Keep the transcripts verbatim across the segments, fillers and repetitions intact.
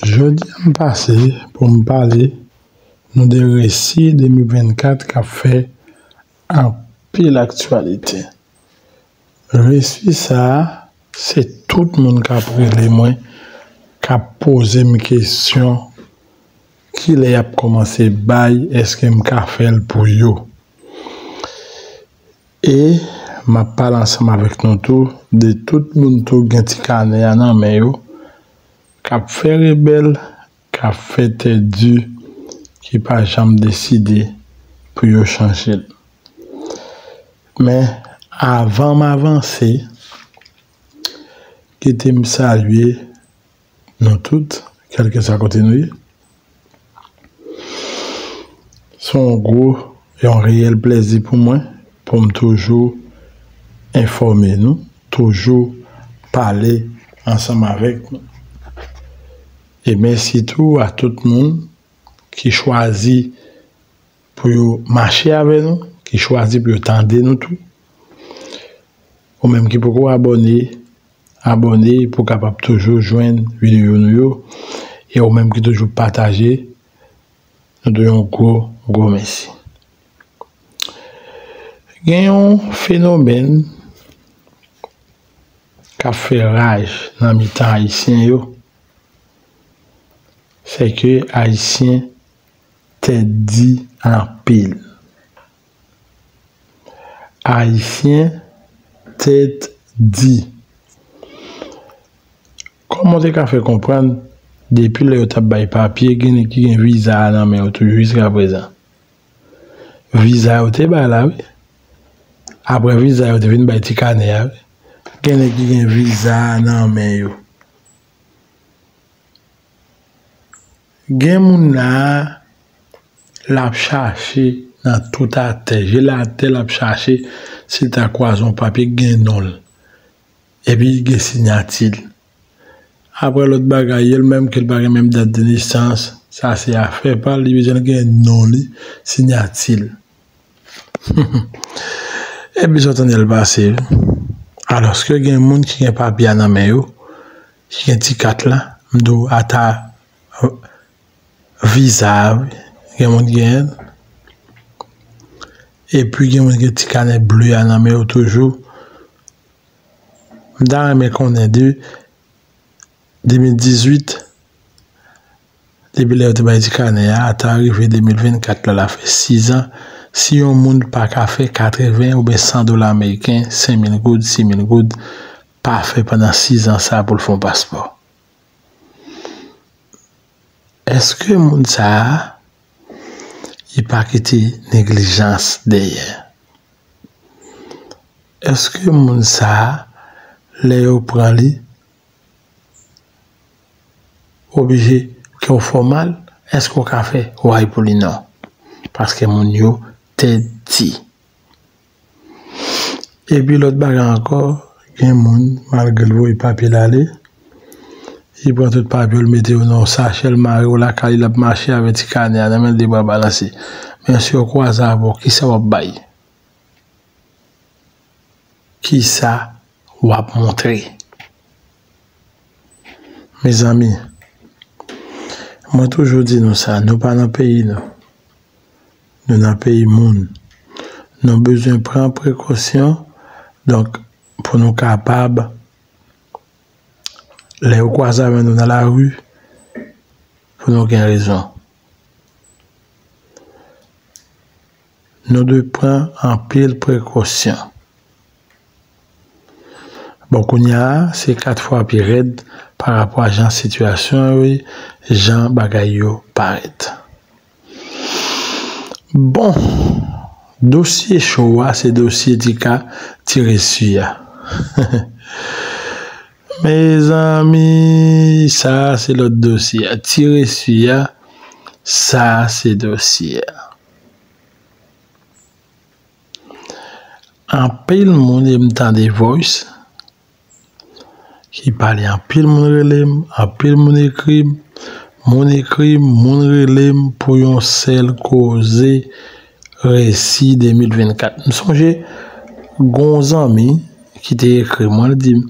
Jodi a m pase pou m pale nou de resi de mil vennkat k ap fè anpil aktyalite. Resi sa a, se tout moun k ap rele mwen, k ap poze m kesyon, kilè y ap kòmanse bay, èske m ka fè l pou yo? E m ap pale ansanm avèk nou tou de tout moun tou gen ti kanè a nan men yo, k ap fè rebèl, k ap fè tèt di, ki pa janm deside pou yo chanje l. Men, avan m avanse, kite m salye nou tout, kèlkeswa kote nou ye. Se yon gwo, yon reyèl plèzi pou mwen, pou m toujou enfòme nou, toujou pale ansanm avèk nou. E mèsi tou a tout moun ki chwazi pou yo mache avè nou, ki chwazi pou yo tande nou tou. Ou menm ki poko abòne, abòne pou w kapab toujou jwenn videyo nou yo. E ou menm ki toujou pataje, nou di w yon gwo, gwo mèsi. Gen yon fenomèn k ap fè raj nan mitan Ayisyen yo, se ke Ayisyen tèt di anpil. Ayisyen tèt di. Kòman w te ka fè konprann, depi lè yo t ap bay papye, gen nèg ki gen viza a nan men yo toujou jiskaprezan? Viza yo te bay la, wi. Apre viza yo te vin bay ti kanè a, wi. Gen nèg ki gen viza a nan men yo. Gen moun la a, l ap chache nan tout atè. Je l atè, l ap chache, si l ta kwaze yon papye k gen non l, epi gen siyati l. Apre lòt bagay yo, l menm ke l pa gen menm dat de nesans, sa se afè pa l, li bezwen l gen non li, siyati l. Epi sa w tande l pase, wi. Alòske gen moun ki gen papye a nan men yo, ki gen ti kat la, m di w ata viza a, wi. Gen moun ki genyen l. Epi gen moun ki gen ti kanè ble a nan men yo toujou. M ta renmen konnen de de mil dizuit, depi lè yo te bay ti kanè a, ata rive de mil vennkat la, l a fè sizan, si yon moun pa ka fè katreven oubyen san dola ameriken, senk mil goud, sis mil goud, pa fè pandan sizan sa pou l fè yon paspò. Èske moun sa a, li pa kite neglijans dèyè? Èske moun sa a, lè yo pran li, oblije ke w fè w mal? Èske w ka fè w ay pou li? Non. Paske moun yo tèt di. Epi lòt bagay ankò, gen moun, malgre l voye papye l ale, li pran tout papye yo, l mete yo nan yon sachè, l mare yo lakay li, l ap mache avèk ti kanè a nan men l, de bra balanse. Men si yo kwaze avè w, kisa w ap bay? Kisa w ap montre? Mezanmi, mwen toujou di nou sa, nou pa nan peyi nou. Nou nan peyi moun. Nou bezwen pran prekosyon, donk, pou nou kapab, lè yo kwaze avè nou nan lari, pou nou gen rezon. Nou dwe pran anpil prekosyon. Bon, kounye a, se kat fwa pi rèd pa rapò a jan sitiyasyon yo ye, jan bagay yo parèt. Bon, dosye cho a, se dosye ti ka, ti resi a. Mezanmi, sa a se lòt dosye a. Ti resi a, sa a se dosye a. Anpil moun, e m tande voice ki pale, anpil moun rele m, anpil moun ekri m, moun ekri m, moun rele m pou yon sèl koze, resi de mil vennkat. M sonje, gon zanmi ki te ekri mwen, li di m,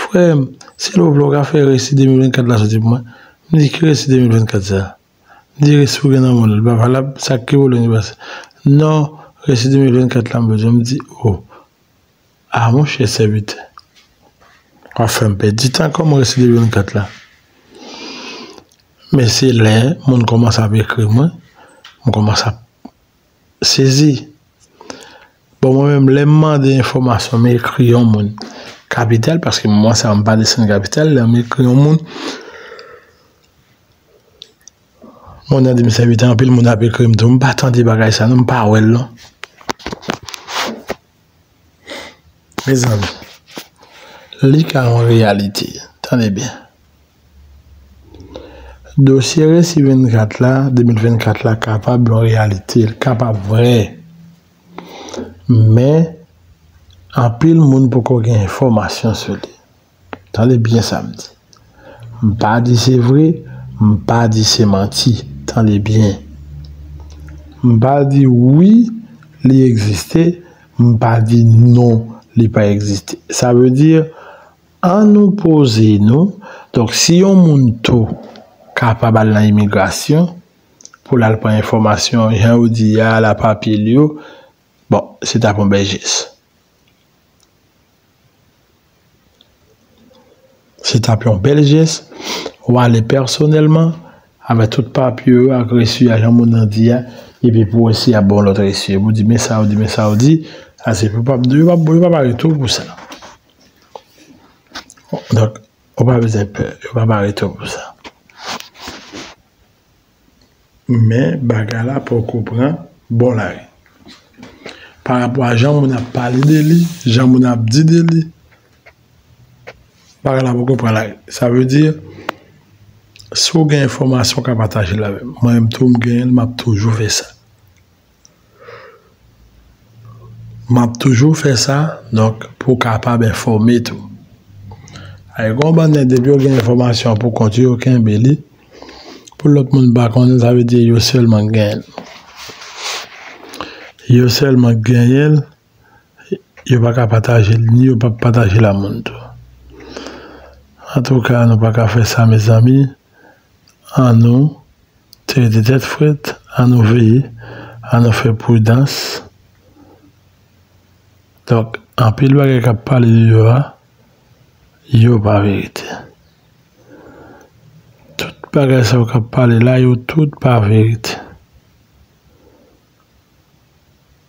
"Frè m, si w vle, w ka fè resi de mil vennkat la soti pou mwen." M di, "Ki resi de mil vennkat sa?" M di, "Resi w gen nan men w, li pa valab, sa ki pwoblèm ki pase?" "Non, resi de mil vennkat la m bezwen." M di, "O, a monchè sèvitè, w ap fè m pèdi tan, kòman resi de mil vennkat la?" Men se lè moun kòmanse ap ekri mwen, m kòmanse ap sezi. Bon, mwen menm, lè m mande enfòmasyon, m ekri yon moun kapital, paske moman sa a m pa desann kapital, lè m ekri yon moun, moun nan di m, "Sèvitè, anpil moun ap ekri m tou, m pa tande bagay sa non, m pa wè l non." Mezanmi, li ka yon reyalite. Tande byen. Dosye resi vennkat la, de mil vennkat la, kapab yon reyalite, l kapab vrè. Men, anpil moun poko gen enfòmasyon sou li. Tande byen sa m di. M pa di se vre, m pa di se manti. Tande byen. M pa di wi, li egziste, m pa di non, li pa egziste. Sa vle di, ann nou poze nou. Donk, si yon moun tou kapab al nan imigrasyon pou l al pran enfòmasyon, jan yo di a, la papye l yo, bon, se t ap yon bèl jès. Se t ap yon bèl jès, w ale pèsonèlman, avèk tout papye yo ak resi a, jan moun nan di a, epi pou wè si y ap ba w lòt resi. Epi w di, "Men sa w di, men sa w di," ase pou p ap, yo p ap, yo p ap arete w pou sa. Donk, ou pa bezwen pè, yo p ap arete w pou sa. Men bagay la poko pran bò lari. Pa rapò a jan moun ap pale de li, jan moun ap di de li, bagay la poko pran lari. Sa vle di, si w gen enfòmasyon, w ka pataje l avè m. Mwen menm tou, m genyen l, m ap toujou fè sa. M ap toujou fè sa, donk, pou w kapab enfòme tou. Ay, gen yon bann nèg, depi yo gen enfòmasyon pou kont yo, yo kenbe li. Pou lòt moun pa konnen, sa vle di yo sèlman k genyen l. Yo sèlman k genyen l, yo pa ka pataje l, ni yo p ap pataje l a moun tou. Antouka, nou pa ka fè sa, mezanmi. Ann nou te rete tèt frèt, ann nou veye, ann nou fè pridans. Donk, anpil bagay k ap pale deyò a, yo pa verite. Tout bagay sa yo k ap pale la, yo tout pa verite.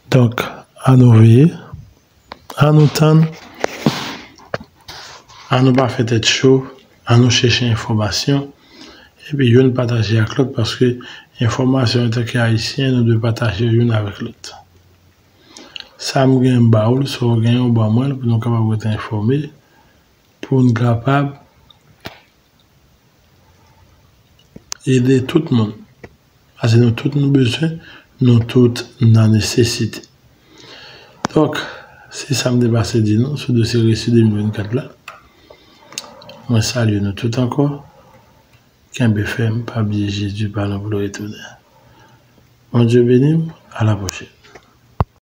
Donk, ann nou veye, ann nou tann, ann nou pa fè tèt cho, ann nou chèche enfòmasyon, epi youn pataje ak lòt, paske enfòmasyon antanke Ayisyen, nou dwe pataje youn avèk lòt. Sa m gen m ba ou l, sa w gen ou ban mwen l, pou nou kapab rete enfòme, pou n kapab ede tout moun. Paske nou tout nou bezwen, nou tout nan nesesite. Donk, se sa m te pase di nou sou dosye resi de mil vennkat la. Mwen salye nou tout ankò. Kenbe fèm, pa bliye Jezi pa nou pou l retounen. Bondye beni w, a la pwochèn.